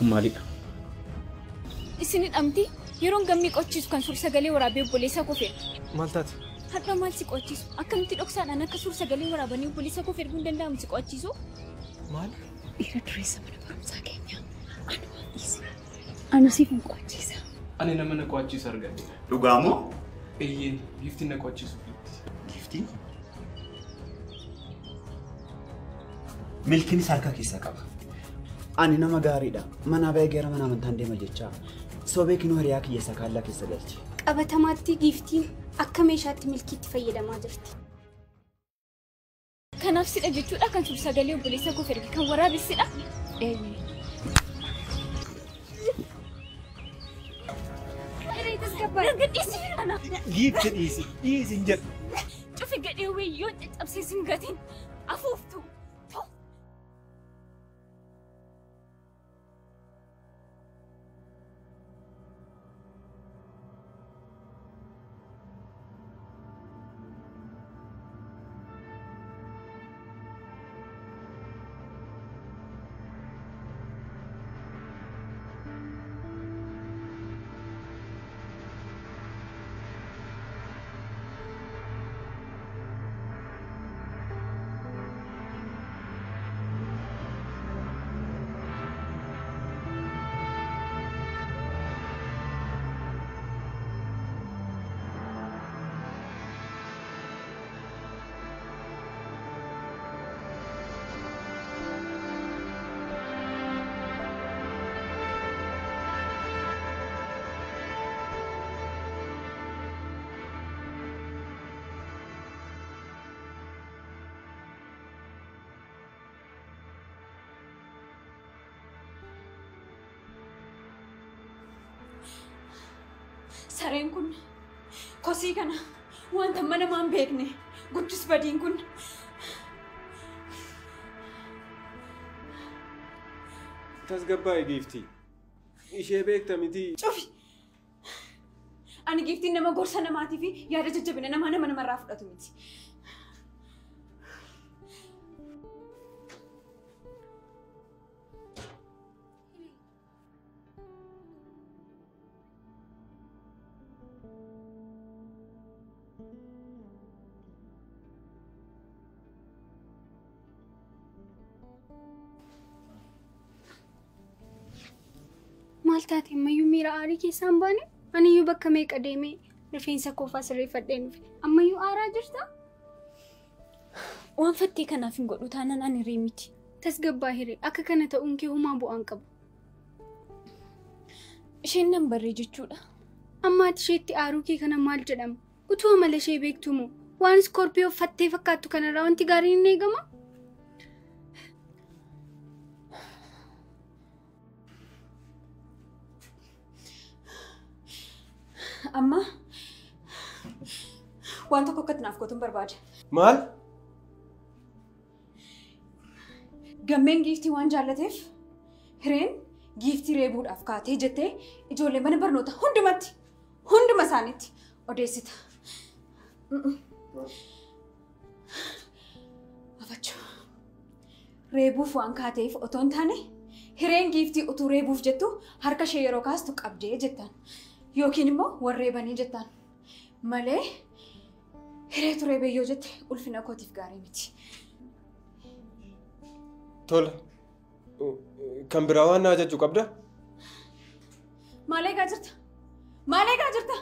Kun maalidha? Isin hidhamti yeroon gammii qochiisu kan suur-sagalee waraabee obboleessa koo fedha. Maal taate? Har'a maal si qochiisu? Akkamitti dhoksaadhaan akka suur-sagalee waraabanii obboleessa koo erguun danda'amu si qochiisu? Maal? Dhiira dureessa mana barumsaa keenyaa. Anuma dhiisi. Anu siif hin qochiisa. Ani nama na qochiisu argadhe. Dhugaa moo? Eeyyee, giiftiin na qochiisu. Giiftiin? Milkiinis harka keessaa qaba. Ani nama gaariidha. Mana ba'ee gara mana amantaan deema jechaa. Sobee kinoo hiriyaa kiyya sakaallaa keessa galche. Qabatamaatti giiftiin akka meeshaatti milkiitti fayyadamaa jirti. Kanaaf sidha jechuudha kan suur-sagalee obboleessa koo erge kan waraabessidha. Eeyyee. Giifti dhiisi, dhiisi hin jedhu. Cufi gadhee wayyoo caccabsee sin gatiin afuuftu. Sareen kun kosii kana wanta mana maan beekne guddis badiin kun Tasgabbaa'e giiftii. Ishee beekta miti. Cufi! Ani giiftiin nama gorsa namaatii fi yaada jajjabina namaa nama namarraa fudhatu miti. Maal taate ammayyuu miira aarii keessaa hin baane? Aniyyuu bakka meeqa deemee rifeensa koofaa sirreeffadheen dhufe. Ammayyuu aaraa jirtaa? Waan fattee kanaaf hin godhu taanaan ani hiree miti. Tasgabbaa hiree akka kana ta'uun kee homaa bu'aan qabu. Isheen nan barree jechuudha. Amma ati isheetti aaruu kee kana maal jedhama? Utuu amala ishee beektu moo? Waan iskoorpiyoo fattee fakkaattu kanarraa wanti gaariin hin eegama? Amma waan tokko akkatti naaf gootuun barbaada. Maal? Gammeen giiftii waan jaallateef hireen giiftii reebuudhaaf kaatee jettee ijoollee mana barnoota hundumatti hunduma isaaniitti odeessita. Afachuu reebuuf waan kaateef otoo hin taane hireen giiftii utuu reebuuf jettu harka ishee yeroo kaastu qabdee jettaan. Yookiin immoo warreebanii jettaan malee hireetu reebee yoo jette ulfina kootiif gaarii miti. Tola. Kan biraa waan na ajajju qabda? Maal eegaa jirta? Maal eegaa jirta?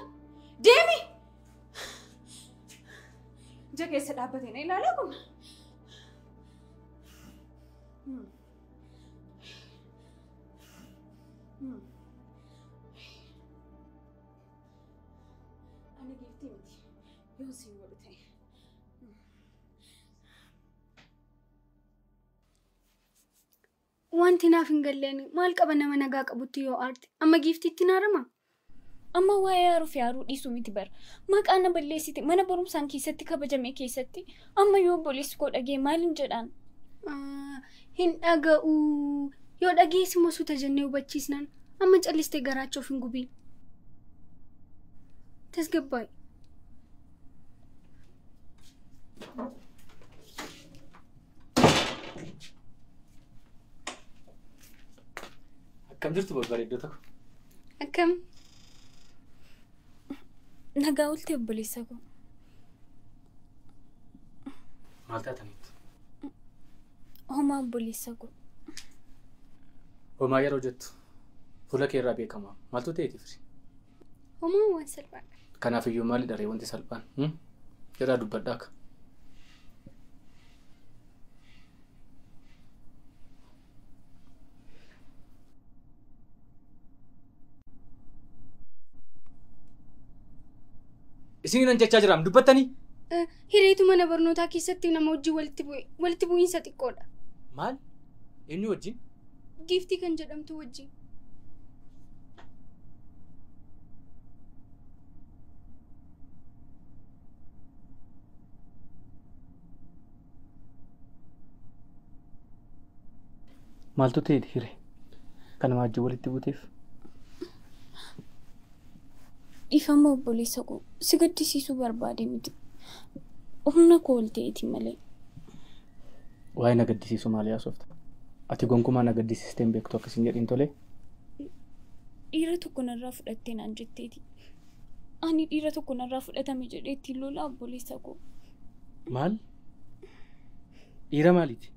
Deemi! Ija keessa dhaabbatee na ilaalaa kun. Ani giiftii miti. Yoon siin godhu ta'e. Wanti naaf hin galleen maal qaba nama nagaa qabutti yoo aarte amma giiftiitti naarama? Amma waa'ee aaruu fi aaruu dhiisuu miti bara. Maqaa na balleessite mana barumsaan keessatti kabajame keessatti amma yoo obboleessi koo dhagee maaliin jedhaan? Hin dhaga'u. Yoo dhageessi immoo suuta jennee hubachiisnaan amma callistee garaacha of hin gubiin. Tasgabbaa'i. Akkam jirtu babbareeddoo tokko? Akkam? Nagaa oolte obboleessa koo. Maal taataniitu? Homaa obboleessa koo. Homaa yeroo jettu fuula kee irraa beekama. Maaltu ta'eeti firi? Homaa waan salphaadha. Kanaafiyyuu maalidha ree wanti salphaan? Jedhaa dubbadhaa akka. Isiniin jechaa jiraam dubbattanii? Hireetu mana barnootaa keessatti nama wajjin walitti bu'iinsa xiqqoodha. Maal? Eenyu wajjin? Giiftii kan jedhamtu wajjin. Maaltu ta'e hiree? Kan nama wajjin walitti buuteef? Dhiifama obboleessa koo si gaddisiisuu barbaade miti. Humna koo ol ta'eeti malee. Waa'ee na gaddisiisuu maali haasofta? Ati gonkumaa na gaddisiistee hin beektu akkasiin jedhiin tolee? Dhiira tokko narraa fudhattee naan jetteeti. Ani dhiira tokko narraa fudhatame jedhee ittiin lola obboleessa koo. Maal? Dhiira maaliiti?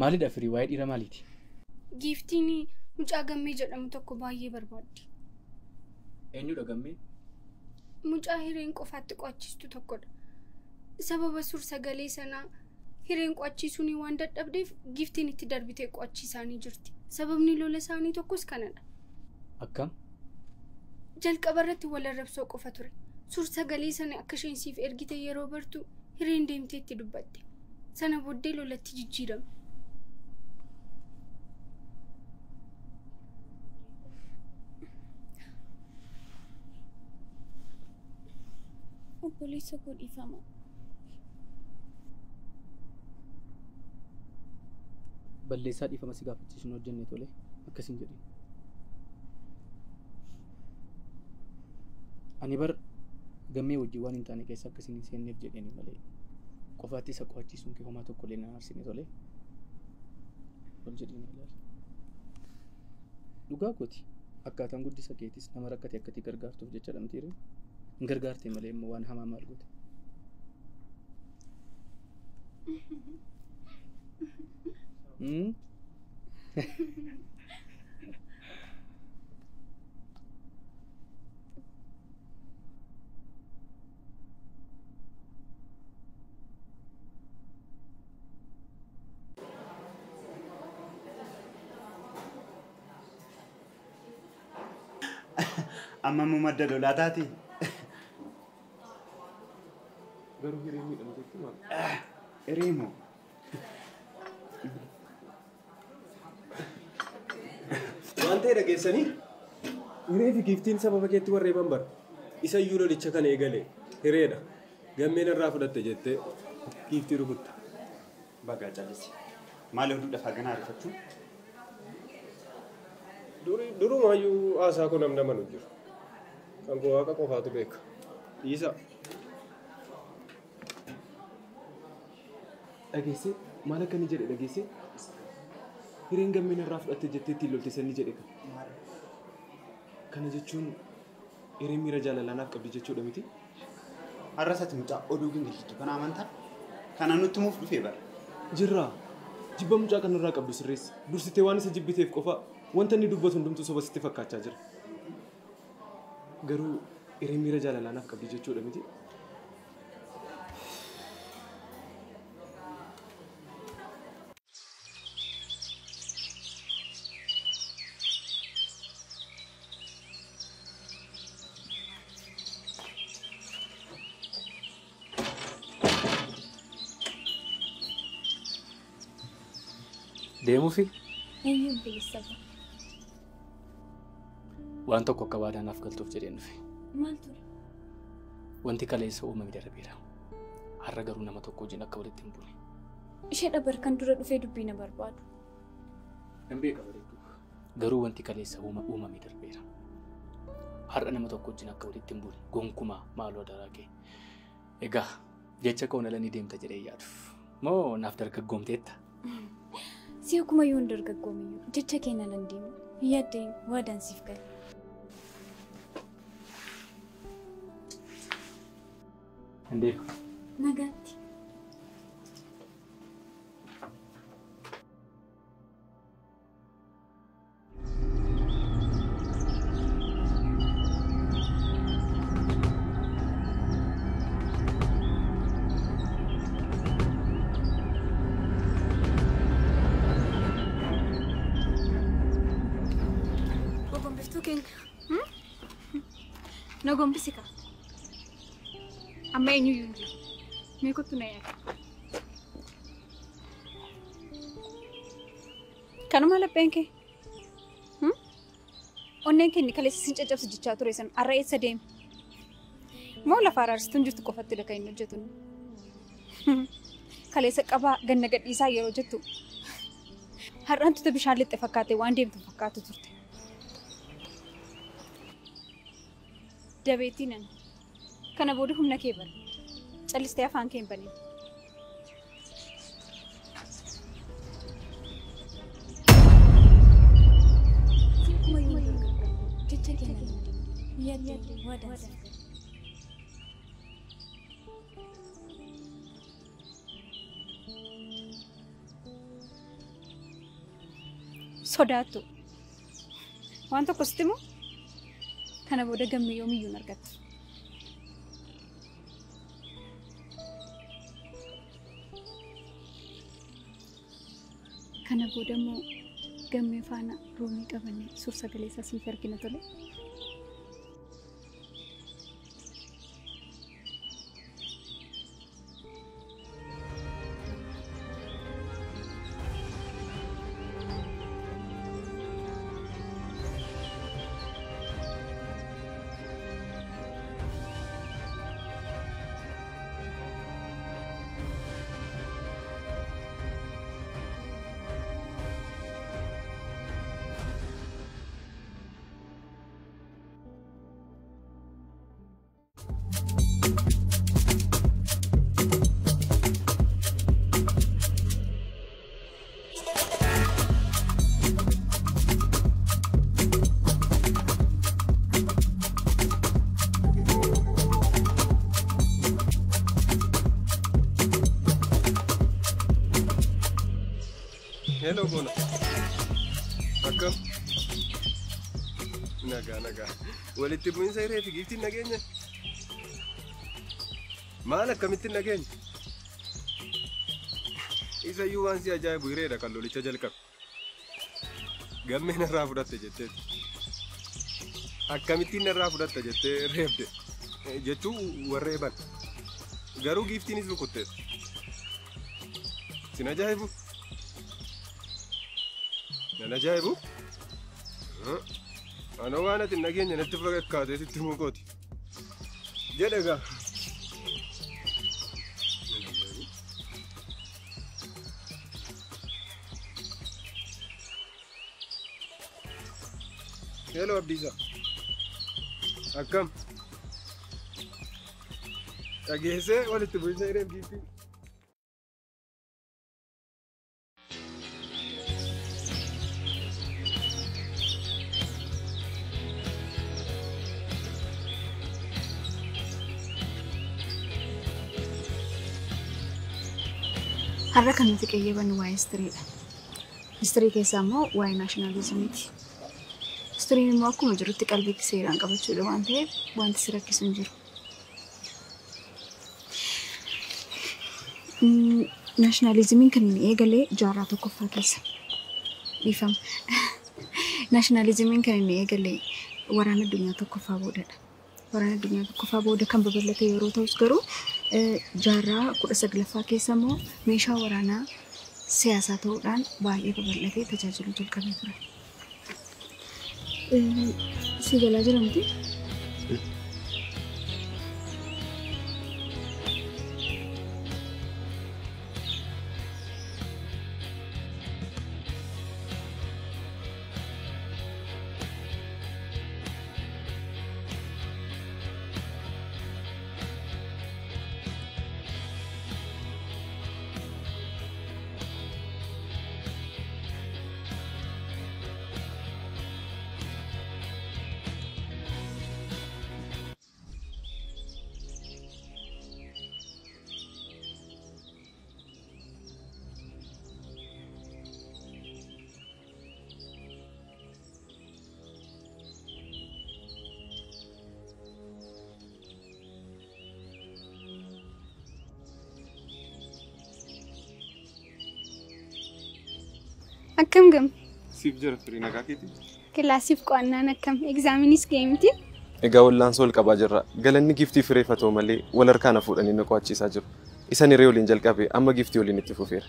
Maalidha firii waa'ee dhiira maaliiti? Giiftiin mucaa gammee jedhamu tokko baay'ee barbaaddi. Eenyudha gammee? Mucaa hireen qofaatti qo'achiistu tokkodha. Sababa suur-sagalee sanaa hireen qo'achiisuun waan dadhabdeef giiftiin itti darbitee qo'achiisaanii jirti. Sababni lola isaanii tokkos kanadha. Akkam? Jalqaba irratti wal arrabsoo qofa ture. Suur-sagalee sana akka isheen siif ergite yeroo bartu hireen deemtee itti dubbatte. Sana booddee lolatti jijjiirame. Obboleessa koo dhiifama. Balleessaa dhiifama si gaafachiisuun hojjenne tole akkasiin jedhin. Ani bar gammee wajjin waan hin taane keessa akkasiin hin seenneef jedheni malee qofaatti isa qo'achiisuun kee homaa tokko illee na aarsine tole. Ol jedhini ilaali. Dhugaa kooti akkaataan guddisa keetis nama rakkate akkati gargaartuuf jecha dhamtiire. Hin gargaarte malee immoo waan hamaa maal goote? Amma immoo madda lolaa taati. Garuu hireen miidhamteetti maal? Hiree moo? Waan ta'e dhageessanii hiree fi giiftiin sababa keetti warreeban bara. Isa iyyuu lolicha kana eegale hireedha. Gammeen irraa fudhatte jettee giiftii rukutta. Bagaa callisi. Maal oduudhaaf hagana ariifachuu? Durumaayyuu haasaa kun namni amanu jiru. Kan koo waaqa qofaatu beeka. Dhiisa. Dhageessee maal akka inni jedhe dhageessee hireen gammeen irraa fudhatte jettee ittiin lolte sanni jedhe kan. Kana jechuun hireen miira jaalalaa naaf qabdi jechuudha miti. Har'as ati mucaa oduu gingilchitu kana amantaa? Kana nutti himuuf dhufee bara. Jirraa jibba mucaa kanarraa qabdu sirreessi. Dursitee waan isa jibbiteef qofa wanta inni dubbatu hundumtuu soba sitti fakkaachaa jira. Garuu hireen miira jaalalaa naaf qabdi jechuudha miti. Deemuufi? Eenyu obboleessa koo? Waan tokko akka waadaa naaf galtuuf jedheen dhufe. Maal ture? Wanti kaleessa uumame darbeera. Har'a garuu nama tokko wajjin akka walitti hin buune. Isheedha bar kan dura dhufee dubbii na barbaadu. Nan beeka bareedduu. Garuu wanti kaleessa uumame darbeera. Har'a nama tokko wajjin akka walitti hin buune gonkumaa maaloo adaraa kee. Egaa jecha koo nalanii deemta jedhee yaadu. Moo naaf dargaggoomteetta? Si akkuma yoon dargaggoomiyyuu jecha kee nan deemu. Yaaddeen waadaan siif gala. Hin deema. Nagaatti. Na gombisi ka. Amma eenyuyyuu hin jiru. Mee kottu na yaada. Kanuma lapheen kee? Onneen kee inni kaleessa sin caccabsu jechaa ture sana har'a eessa deeme? Moo lafa araarsituun jirtu qofattidha kan inni hojjetu? Kaleessa qabaa ganna gadhiisaa yeroo jettu har'aan tuta bishaan lixxe fakkaate waan deemtu fakkaatu turte. Dabeetii nan kana booda humna kee bara callistee afaan kee hin banin. Akkuma yoon dargaggoomiyyuu jecha kee nan deemu. Yaaddeen waadaan siif gala. Sodaattu. Waan tokko sitti himu kana booda gammee yoomiyyuu hin argattu. Kana booda immoo gammee faana roomii qabannee suur-sagalee isaa siif ergina tole. Hello Bona. Akkam? Nagaa nagaa. Walitti bu'iinsa hiree fi giiftiin nageenya? Maal akkamittiin nageenya? Isayyuu waan si ajaa'ibu hireedha kan lolicha jalqabe. Gammee narraa fudhatte jetteeti. Akkamittiin narraa fudhatta jettee reebde jechuu warreeban. Garuu giiftiinis rukutteetti. Sin ajaa'ibu? Nan ajaa'ibu? Anoo waan ati nageenya natti fakkaatee sitti himuu kooti. Jedhe egaa. Hello Abdiisaa. Akkam? Dhageessee walitti bu'iinsa hiree fi giiftii. Har'a kan nuti qayyabannu waa'ee histiriidha. Histirii keessaa immoo waa'ee naashinaalizimiiti. Histiriin immoo akkuma jirutti qalbiitti seeraan qabachuudha waan ta'eef wanti si rakkisu hin jiru. Naashinaalizimiin kan inni eegale jaarraa tokkoffaa keessa. Dhiifama. Naashinaalizimiin kan inni eegale waraana addunyaa tokkoffaa boodadha. Waraana addunyaa tokkoffaa booda kan babal'ate yeroo ta'us garuu jaarraa 19ffaa keessa immoo meeshaa waraanaa siyaasaa ta'uudhaan baay'ee babal'atee tajaajiluu jalqabee ture. Si galaa jira miti? Akkam gam? Siif jira firii nagaa keeti? Kilaasiif qo'annaan akkam? Egzaaminis ga'e miti? Egaa wallaansoo ol qabaa jirra. Galanni giftii fireeffatoo malee wal harkaa na fuudhanii na qo'achiisaa jiru. Isan hiree waliin jalqabe amma giftii waliin itti fufeera.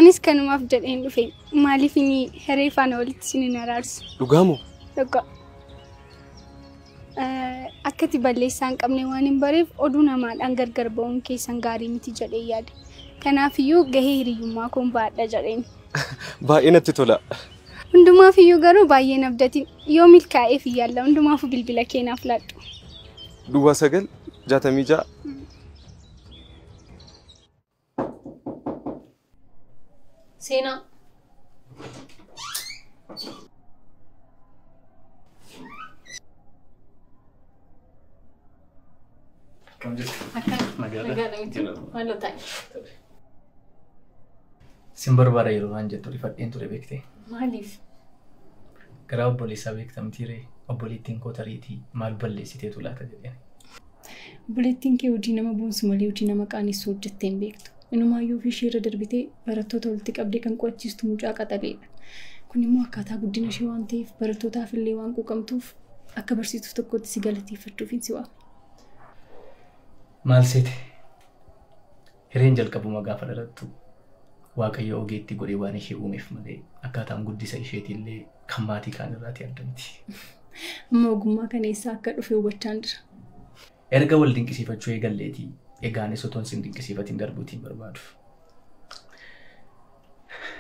Anis kanumaaf jedheen dhufe. Maaliif inni hiree faana walitti isin hin araarsu? Dhugaamoo? Dhugaa. Akkati balleessaa hin qabne waan hin bareef oduu namaadhaan gargar ba'uun keessan gaarii miti jedhee yaade. Kanaafiyyuu gahee hiriyyummaa koon baadha jedheen. Baay'ee natti tola. Hundumaafiyyuu garuu baay'ee nabdatiin yoo milkaa'eef yaalla hundumaafuu bilbila keenaaf laadhu. Duwwaa 9 66. Seenaa. Akkam jirtu? Akkam. Nagaadha. Nagaadha miti. Maaloo taa'e. Sin barbaada yeroo waan jettu rifadheen ture beektee. Maaliif? Garaa obboleessaa beektamtii ree obboleettiin koo tariitii maal balleessiteetu laata jedheen. Obboleettiin kee hojii nama boonsu malee hojii nama qaanessu hojjettee hin beektu. Inumaayyuu ofii ishee irra darbitee barattoota walitti qabdee kan qo'achiistu mucaa qaxaleedha. Kun immoo akkaataa guddina ishee waan ta'eef barattootaaf illee waan quuqamtuuf akka barsiistuu tokkotti si galateeffachuufin si waame. Maal seete? Hireen jalqabuma gaafa dhalattu Waaqayyo ogeettii godhee waan ishee uumeef malee akkaataan guddisa isheetiillee kan maatii kaan irraatii adda miti. Amma ogummaa kana eessaa akka dhufe hubachaan jira. Erga wal dinqisiifachuu eegalleetii egaanis otoon sin dinqisiifatiin darbuutiin barbaadu.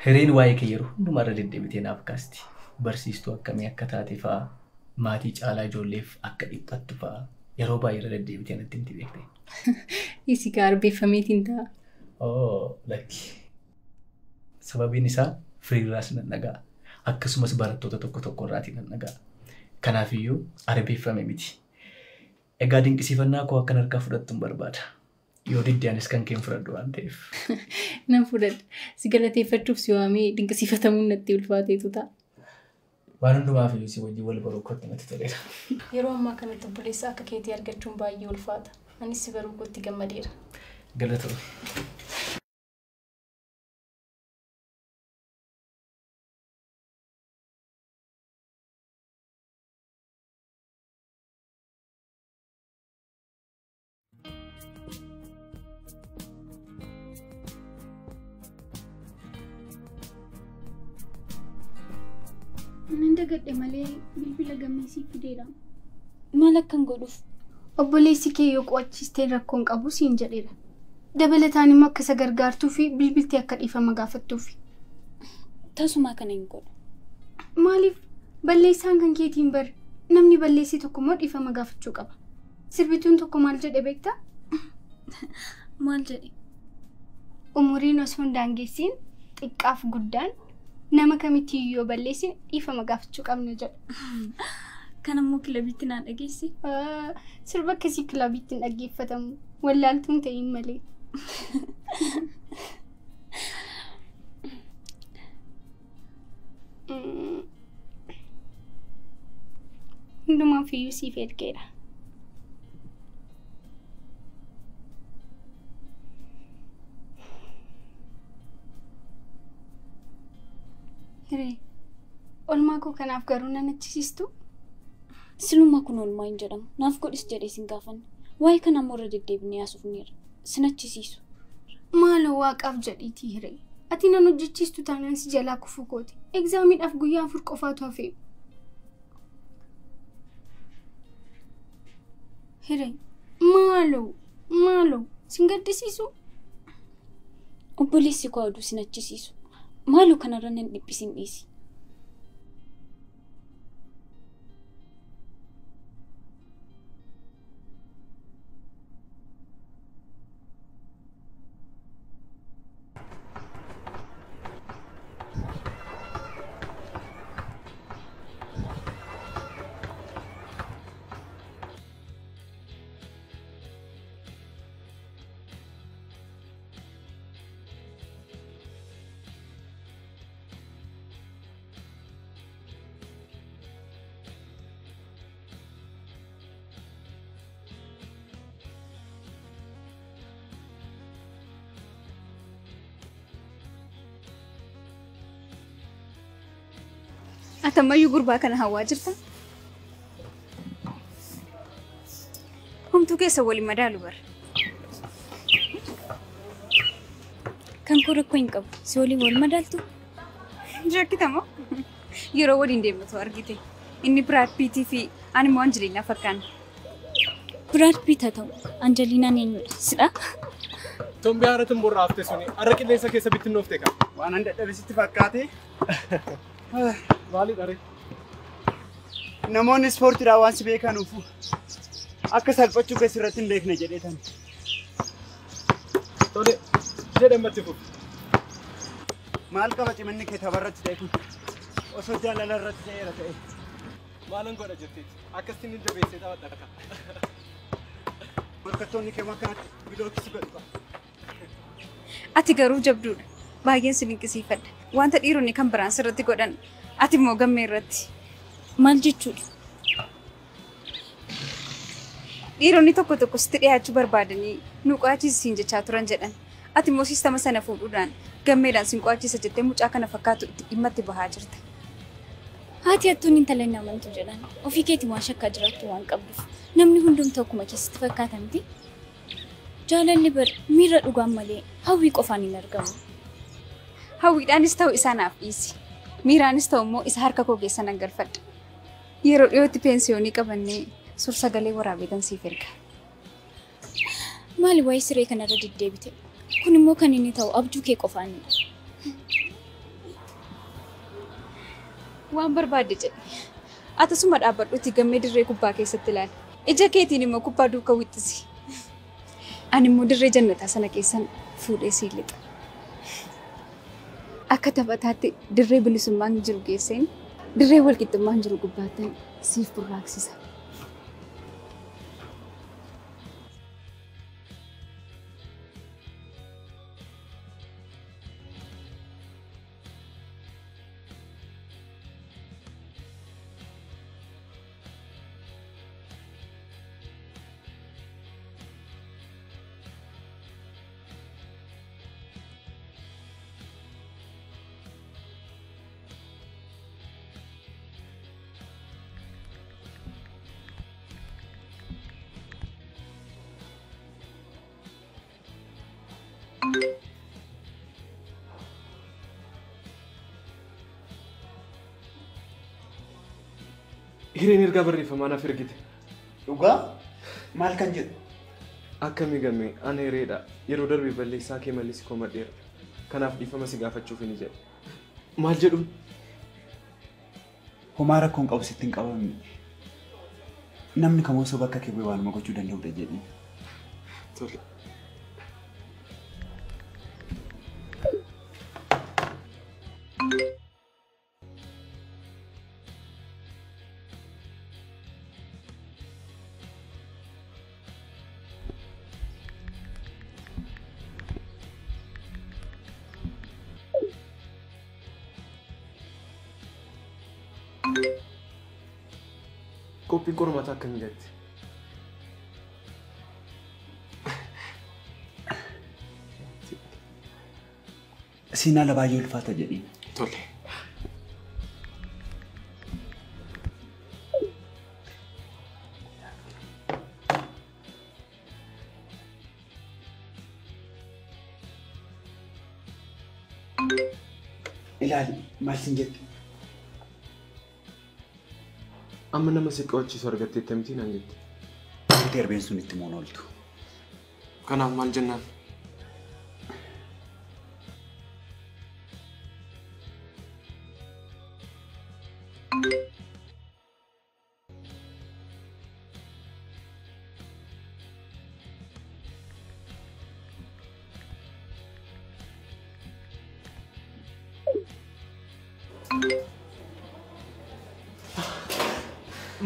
Hireen waa'ee kee yeroo hundumaa irra deddeebitee naaf kaasti. Barsiistuu akkamii akka taate fa'aa maatii caalaa ijoolleef akka dhiphattu fa'aa yeroo baay'ee irra deddeebitee natti himti beekte. Isi gaa arbeeffameetiin ta'a. Oo lakki. Sababiin isaa firiirraas nan dhaga'a. Akkasumas barattoota tokko tokko irraatii nan dhaga'a. Kanaafiyyuu arbeeffame miti. Egaa dinqisiifannaa koo akkan harkaa fudhattu hin barbaada. Yoo didde anis kan kee hin fudhadhu waan ta'eef. Nan fudhadha. Si galateeffachuuf si waamee dinqisiifatamuun natti ulfaateetu ta'a. Waan hundumaaf iyyuu si wajjin wal baruu kootti natti toleera. Yeroo ammaa kanatti obboleessa akka keetii argachuun baay'ee ulfaata. Anis si baruu kootti gammadeera. Galatoomi. Nan dagadhe malee bilbila gammeessii fideera. Maal akkan godhuuf? Obboleessi kee yoo qo'achiistee rakkoon qabu siin jedheera. Dabalataan immoo akka isa gargaartuu fi bilbiltee akka dhiifama gaafattuufi. Tasumaa kana hin godhu. Maaliif balleessaan kan keetiin bar namni balleessee tokko immoo dhiifama gaafachuu qaba. Sirbituun tokko maal jedhe beektaa? Maal jedhe? Umuriin osoo hin daangessiin xiqqaaf guddaan nama kamitti yoo balleessin dhiifama gaafachuu qabna jedha. Kan ammoo kilabiitti naan dhageessi? Sirba akkasii kilabiitti hin dhaggeeffatamu. Wallaaltuun ta'in malee. Hundumaaf iyyuu siif ergeera. Hiree, oolmaa koo kanaaf garuu nan achisiistu? Silumaa kun oolmaa hin jedhamu. Naaf godhis jedhee sin gaafanne. Waa'ee kana ammoo irra deddeebinee haasofneerra. Sin achisiisu. Maaloo waaqaaf jedhiitii hiree. Ati nan hojjechiistu taanaan si jalaa kufuu kooti. Egzaamiidhaaf guyyaa 4 qofaatu hafe. Hiree, maaloo, maaloo, sin gaddisiisu? Obboleessi koo aduu sin achisiisu. Maaloo kanarra nan dhiphisin dhiisi. Ati ammayyuu gurbaa kana hawwaa jirta? Homtuu keessa waliin madaalu bara. Kan koo rakkoo hin qabu. Si waliin wal madaaltu? Jakkitamoo? Yeroo waliin deemtu argite. Inni Brad Pitt fi ani immoo Anjeliinaa fakkaanna. Brad Pitt haa ta'u, Anjeliinaan eenyudha? Sidha? Tombi haara tumborraa hafte suni har'a qilleensa keessa bittinnoofte qaba. Waan an dadhabe sitti fakkaate. Maali dharee? Namoonni ispoortiidhaan waan si beekanuuf akka salphachuu keessa irratti hin beekne jedheetan. Tole jedhe ammatti fufi. Maal qaba ciminni kee tapharratti ta'e kun osoo jaalala irratti ta'eera ta'e. Maalan godha jetteeti akkasitti inni jabeessee taphadha kaka. Morkattoonni kee waan kanatti bilookisi godhu qaba. Ati garuu jabduudha. Baay'een si dinqisiifadha. Wanta dhiironni kan biraan sirratti godhan ati immoo gammee irratti. Maal jechuudha? Dhiironni tokko tokko sitti dhiyaachuu barbaadanii nu qo'achiisi jechaa turan jedhan. Ati immoo siistama sana fuudhuudhaan gammeedhaan sin qo'achiisa jettee mucaa kana fakkaatu itti dhimma itti bahaa jirta. Haati hattuun intala hin amantu jedhan. Ofii keetiin waan shakkaa jiraattu waan qabduuf. Namni hundumtuu akkuma keessatti fakkaata miti. Jaalalli bar miira dhugaan malee hawwii qofaan hin argamu. Hawwiidhaanis ta'u isaa naaf dhiisi. Miiraanis ta'u immoo isa harka koo keessa nan galfadha. Yeroo dhiyootti peensiyoonii qabannee suur-sagalee waraabeetan siif erga. Maali waa'ee siree kanarra deddeebite? Kun immoo kan inni ta'u abjuu kee qofaanidha. Waan barbaadde jedhe. Atasuma dhaabbadhuutti gammee dirree kubbaa keessatti ilaali. Ija keetiin immoo kubbaa duukaa wixxisi. Ani immoo dirree jannataa sana keessan fuudhee sii lixa. Akka taphataatti dirree bilisummaan jiru geesseen dirree walqixxummaan jiru gubbaatti siif burraaqsisa. Hireen ergaa barreeffamaa naaf ergite. Dhugaa? Maal kan jedhu? Akkamii gammee ana hireedha. Yeroo darbe balleessaa kee malee si komadheera. Kanaaf dhiifama si gaafachuuf ni jedhe. Maal jedhuun? Homaa rakkoon qabu sitti hin qabamne. Namni kamuu osoo bakka kee bu'ee waanuma gochuu danda'udha jedhee. Tole. Qophiin qormaataa akkamii jette? Siin ala baay'ee ulfaata jedhiin. Tole. Ilaali maal siin jette? Amma nama si qo'achiisu argatteetta miti naan jette. Wanti erbeen sun itti moon ooltu. Kanaaf maal jennaan?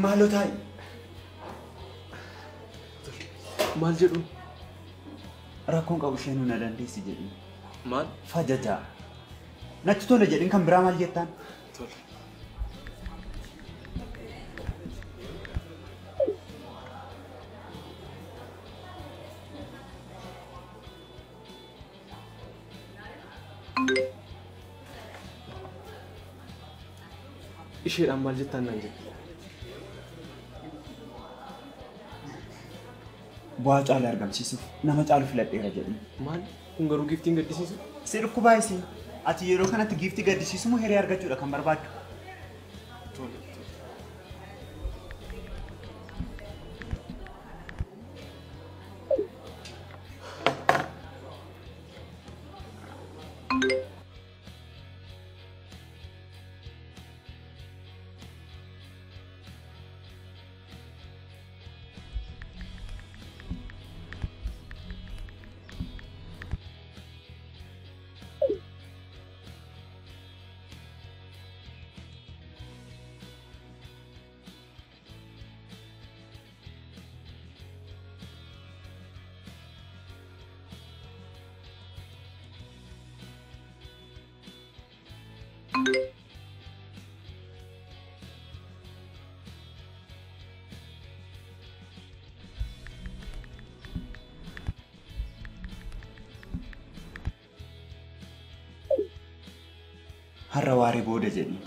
Maaloo taa'i. Maal jedhu? Rakkoon qabu isheen na dandeessi jedhiin. Maal? Fajajaa. Natti tole jedhiin kan biraa maal jettaan? Tole. Isheedhaan maal jettaan naan jette? Bu'aa caalu argamsiisuuf nama caalu filadheera jedhee. Maal? Kun garuu giiftiin gaddisiisu? Si dhukkubaa isii. Ati yeroo kanatti giiftii gaddisiisu moo hiree argachuudha kan barbaaddu? Tole. Har'a waaree booda jedhi.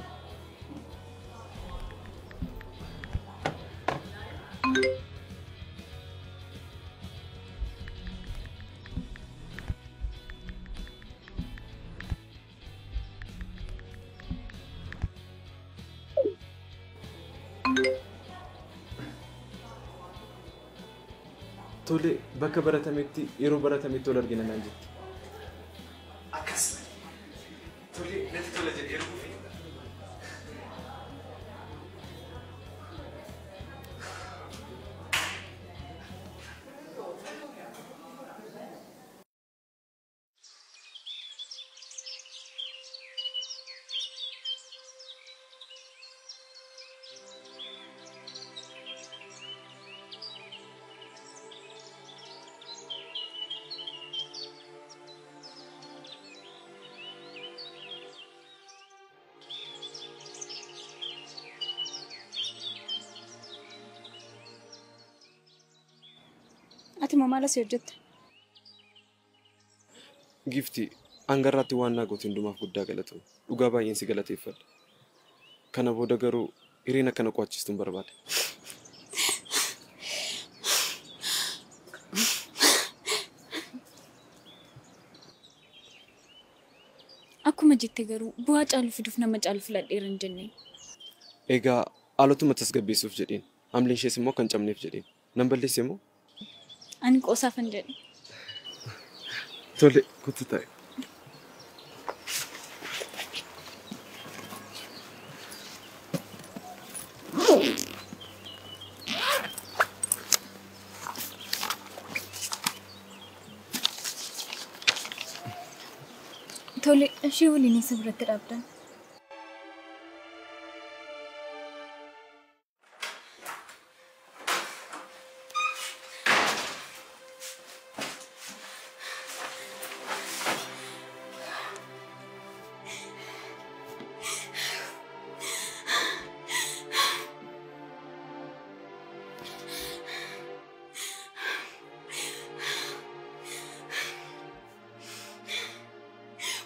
Tole bakka baratametti yeroo baratametti wal argina naan jetti. Akkas. Tole natti tola jedhee erguufi. Ati moo maal asii hojjetta? Giiftii, hangarraatti waan naa goote hundumaaf guddaa galatoomi. Dhugaa baay'een si galateeffadha. Kana booda garuu hireen akkana qo'achiistuun barbaada. Akkuma jette garuu bu'aa caalu fiduuf nama caalu filadheera hin jenne. Egaa haalotuma tasgabbeessuuf jedheen. Hamileen ishees immoo kan cabneef jedheen. Nan balleesse moo? Ani qoosaafan jedhe. Tole, kottu taa'i. Tole, ishee waliin eessa biratti dhaabdan?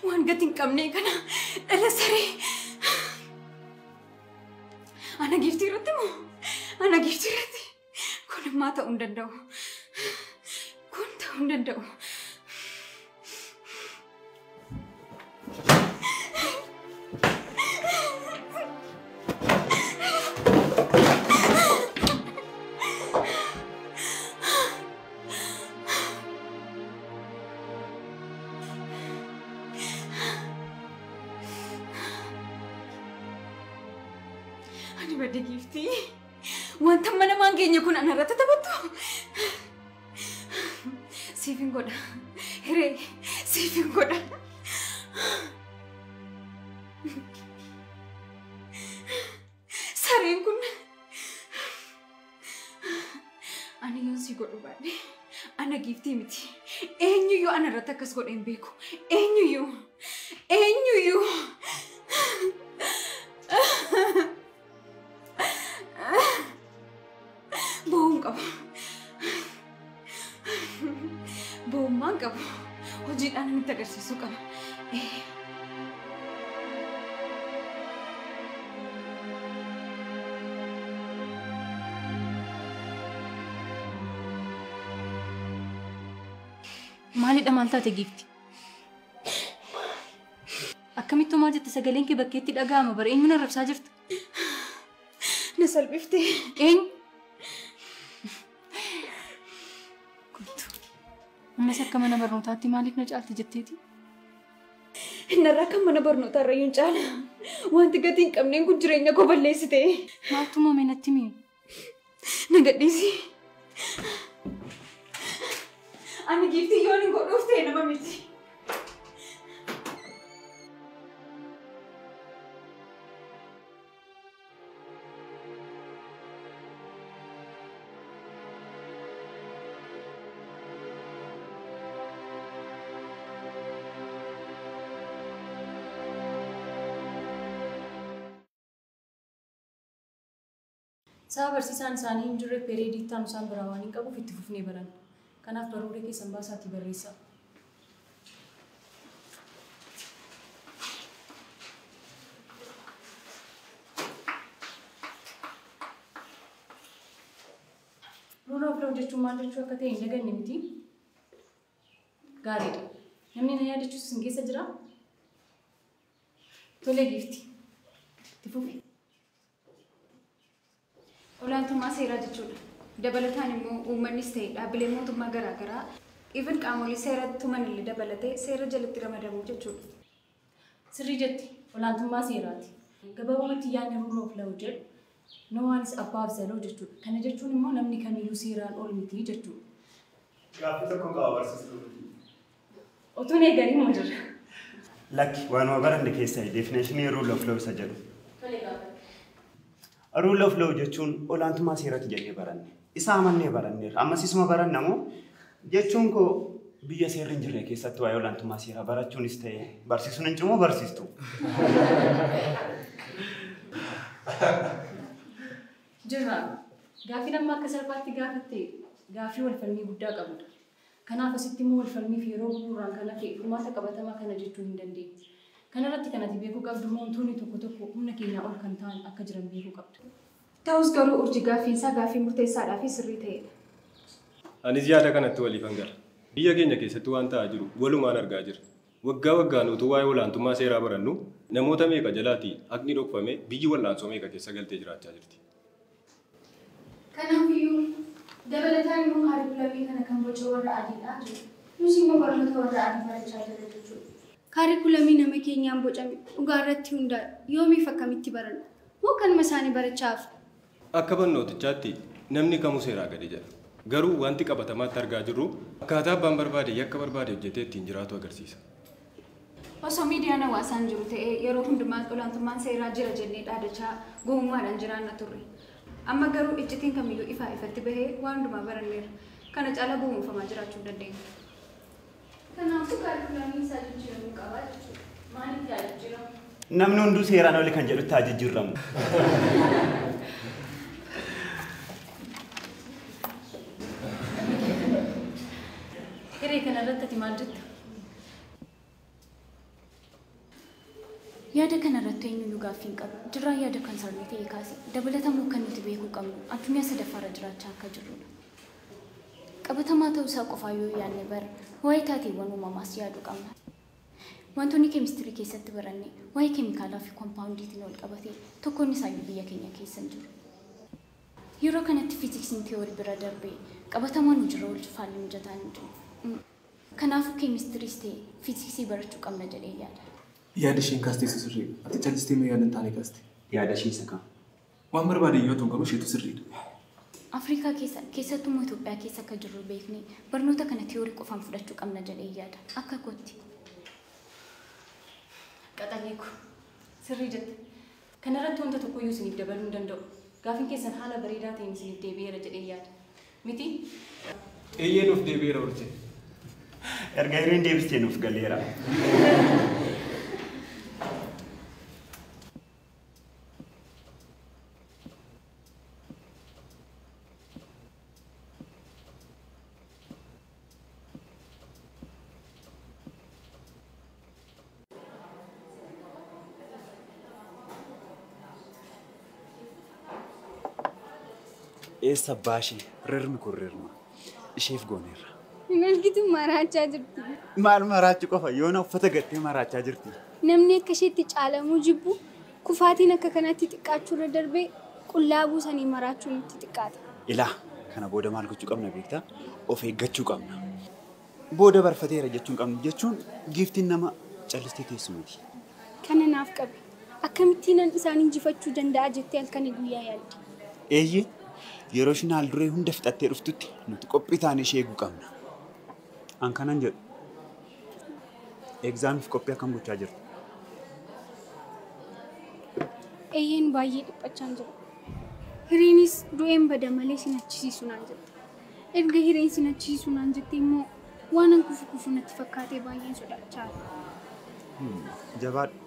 Waan gati hin qabne kana dhala saree. Ana giiftii irratti moo? Ana giiftii irratti? Kun ammaa ta'uu hin danda'u. Kun ta'uu hin danda'u. Ani badde giiftii. Wanta mana maan geenye kun ana irratti taphattu. Siif hin godha. Hiree siif hin godha. Sareen kun ani yoon si godhu baadhe ana giiftii miti. Eenyuyyuu ana irratti akkas godhe hin beeku. Eenyuyyuu. Eenyuyyuu. Bo'uun qabu. Bo'ummaan qabu. Hojiidhaan nutti agarsiisuu qaba. Maalidha maal taate giifti? Akkamittuu maal jette sagaleen kee bakkeetti dhaga'ama bara eenyuun arrabsaa jirta? Na salphifte. Eenyu? Kottu. Ammas akka mana barnootaatti maaliif na caalti jetteeti? Narraa kan mana barnootaa irrayyuu hin caala. Wanti gatii hin qabneen kun jireenya koo balleessite. Maaltu uumame natti himi? Na gadhiisi. Ani giiftii yoon hin godhuuf ta'e nama miti. Sababa barsiisaan isaanii hin jirre pereedii itti aanu isaan biraa waan hin qabuuf itti fufnee baranna. Kanaaf baruulee keessan baasaatii barreessaa. Rule of law jechuun maal jechuu akka ta'e hin daganne miti? Gaariidha. Namni na yaadachiisu isin keessa jiraa? Tolee giifti. Itti fufi. Olaantummaa seeraa jechuudha. Dabalataan immoo uummannis ta'e dhaabbileen mootummaa garaagaraa even qaamolee seera tuman illee dabalatee seera jalatti ramadamuu jechuudha. Sirrii jette olaantummaa seeraati. Gabaabumatti yaadni rule of law jedhu no one is above the law jechuudha. Kana jechuun immoo namni kamiyyuu seeraan ol miti jechuudha. Gaaffii tokko qaba barsiistuu. Otuun eegalii moo jira? Lakki waanuma baranne keessaa definition rule of law isa jedhu. Tolee gaafadhu. Rule of law jechuun olaantummaa seeraati jennee baranne. Isa amannee baranneerra. Ammas isuma baranna moo jechuun koo biyya seerri hin jirre keessatti waa'ee olaantummaa seeraa barachuunis ta'e barsiisuun hin cimoo barsiistu. Jirra. Gaaffii amma akka salphaatti gaafatte gaaffii wal falmii guddaa qabudha. Kanaaf asitti immoo wal falmiif yeroo bu'uuraan kan hafe furmaata qabatamaa kana jechuu hin dandeenye. Kanarratti kan ati beekuu qabdu immoo wantoonni tokko tokko humna keenyaa ol kan ta'an akka jiran beekuu qabda. Ta'us garuu urji gaaffiinsaa gaaffii murteessaadhaa fi sirrii ta'edha. Anis yaada kanatti waliifan gala. Biyya keenya keessatti waan ta'aa jiru walumaan argaa jirra. Waggaa waggaan utuu waa'ee olaantummaa seeraa barannu namoota meeqa jalaatii haqni dhokfame biyyi wal'aansoo meeqa keessa galtee jiraachaa jirti. Kanaafiyyuu dabalataan immoo kaarikulamii kana kan boca warra adiidhaa jiru. Nus immoo barnoota warra adii barachaa jirra jechuudha. Kaarikulamii nama keenyaan bocame dhugaa irratti hundaa'e yoomiif akkamitti baranna? Moo kanuma isaanii barachaa hafu? Akka barnootichaatti namni kamuu seeraa gadi jedha. Garuu wanti qabatamaatti argaa jirru akkaataa abbaan barbaade yakka barbaade hojjetee ittiin jiraatu agarsiisa. Osoo miidiyaan hawaasaan jiru ta'ee yeroo hundumaa olaantummaan seeraa jira jennee dhaadachaa gowwummaadhaan jiraanna turre. Amma garuu iccitiin kamiyyuu ifaa ifatti bahee waan hundumaa baranneerra. Kana caalaa gowwoomfamaa jiraachuu hin dandeenyu. Kanaafuu kaarikulamii isaa jijjiiramuu qaba jechuudha. Maaliif yaa jijjiiramu? Namni hunduu seeraan oli kan jedhutti haa jijjiiramu. Hiree kanarratti ati maal jetta? Yaada kanarratti eenyuyyuu gaaffii hin qabu. Jirraan yaada kan sirrii ta'e kaase dabalatamuu kan nuti beekuu qabnu addunyaa sadaffaarra jiraachaa akka jirrudha. Qabatamaa ta'uusaa qofaa yoo yaadne bara waa'ee taateewwan uumamaas yaaduu qabna. Wantoonni keemistirii keessatti baranne waa'ee keemikaalaa fi koompaawundiitiin wal qabatee tokkoon isaayyuu biyya keenya keessa hin jiru. Yeroo kanatti fiiziksiin tiyoorii bira darbee qabatamaan hojiirra oolchuuf haalli mijataan hin jiru. Kanaafuu keemistiriis ta'e fiiziksii barachuu qabna jedhee yaada. Yaada isheen kaasteessu sirriidha. Ati callistee mee yaada hin taane kaaste? Yaada ishee isa kam? Waan barbaade yoo ta'u garuu isheetu sirriidha. Afrikaa keessa keessattuu Itoophiyaa keessa akka jirru beeknee barnoota kana tiyoorii qofaan fudhachuu qabna jedhee yaada. Akka kootti. Qaxalee ko sirrii jette. Kanarratti wanta tokkoyyuu isiniif dabaluu hin danda'u. Gaaffiin keessan haala bareedaa ta'een isiniif deebi'eera jedhee yaada. Miti? Eeyyee nuuf deebi'eera urjii. Erga hireen deebistee nuuf galeera. Eessa baashee rirmi kun rirma isheef gooneerra. Hin argitu maraachaa jirti. Maal maraachuu qofa yoona uffata gattee maraachaa jirti. Namni akka isheetti caalamuu jibbu kufaatiin akka kanaatti xiqqaachuu irra darbee qullaa buusanii maraachuun itti xiqqaata. Ilaa kana booda maal gochuu qabna beektaa? Of eeggachuu qabna. Booda barfateera jechuun qabnu jechuun giiftiin nama callistee teessu miti. Kana naaf qabe. Akkamittiin isaan injifachuu danda'a jettee halkanii guyyaa yaadde. Eeyyee yeroo isheen haal duree hunda fixattee dhuftutti nuti qophii taanee ishee eeguu qabna. An kanan jedhu egzaamiif qophii akkam gochaa jirtu? Eeyyeen baay'ee dhiphachaa jira. Hireenis du'een bada malee sin achisiisu naan jette. Erga hireen sin achisiisu naan jette immoo waan an kufu kufu natti fakkaatee baay'een sodaachaa jira. Jabaadhu.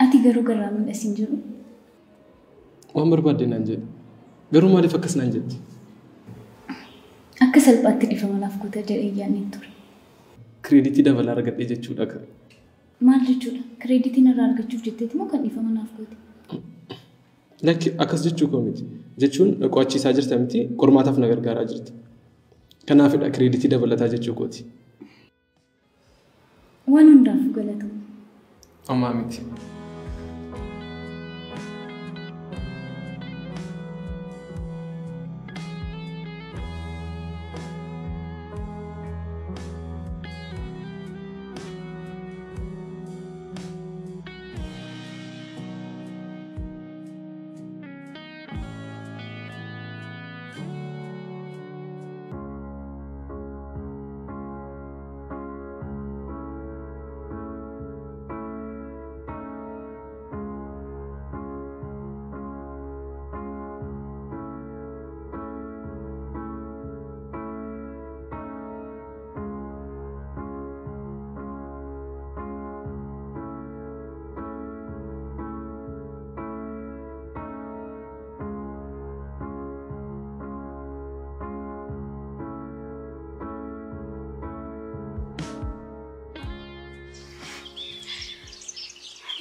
Ati garuu garraamiidha siin jedhu. Waan barbaadde naan jedhu. Garuu maaliif akkas naan jetti? Akka salphaatti dhiifama naaf goota jedhee yaadneen ture. Kireeditii dabalaa argadhee jechuudha kan. Maal jechuudha? Kireeditiin irraa argachuuf jetteeti moo kan dhiifama naaf goote? Lakki akkas jechuu koo miti. Jechuun qo'achiisaa jirta miti qormaataaf na gargaaraa jirti. Kanaafidha kireeditii dabalataa jechuu kooti. Waan hundaafuu galatoomi. Ammaa miti.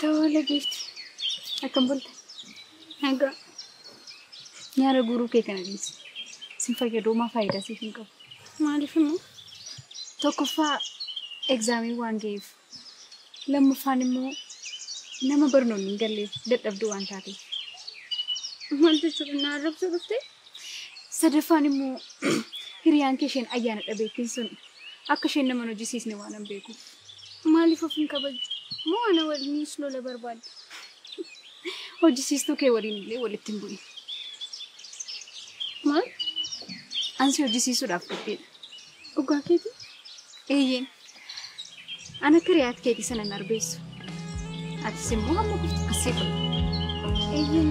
Tole giifti. Akkam bulte? Nagaa. Nyaara guuruu kee kana dhiisi. Sin fayyaduu faayidaa siif hin qabu. Maaliif immoo? Tokkoffaa egzaamii waan ga'eef. Lammaffaan immoo nama barnoonni hin galleef dadhabduu waan taateef. Maal jechuudha na arrabsuu dhuftee? Sadaffaan immoo hiriyaan kee isheen ayyaana dhabeettiin sun akka isheen nama hin hojjisiisne waan hin beekuuf. Maaliif of hin kabajju? Moo ana waliinis lola barbaadde? Hojjisiistuu kee waliin illee walitti hin bu'in. Maal? Ansi hojjisiisuudhaaf qophiidha. Dhugaa keetii? Eeyyeen. Ana akka hiriyaat keetii sana hin arbeessu. Atis immoo hamma kuftu kassee godhu. Eeyyeen.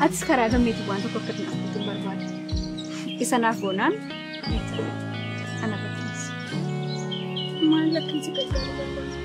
Atis karaa gammeetii waan tokko akka naaf gootu hin barbaadu. Isa naaf goonaan ana irratti. Maal akkan si gargaaru barbaadu?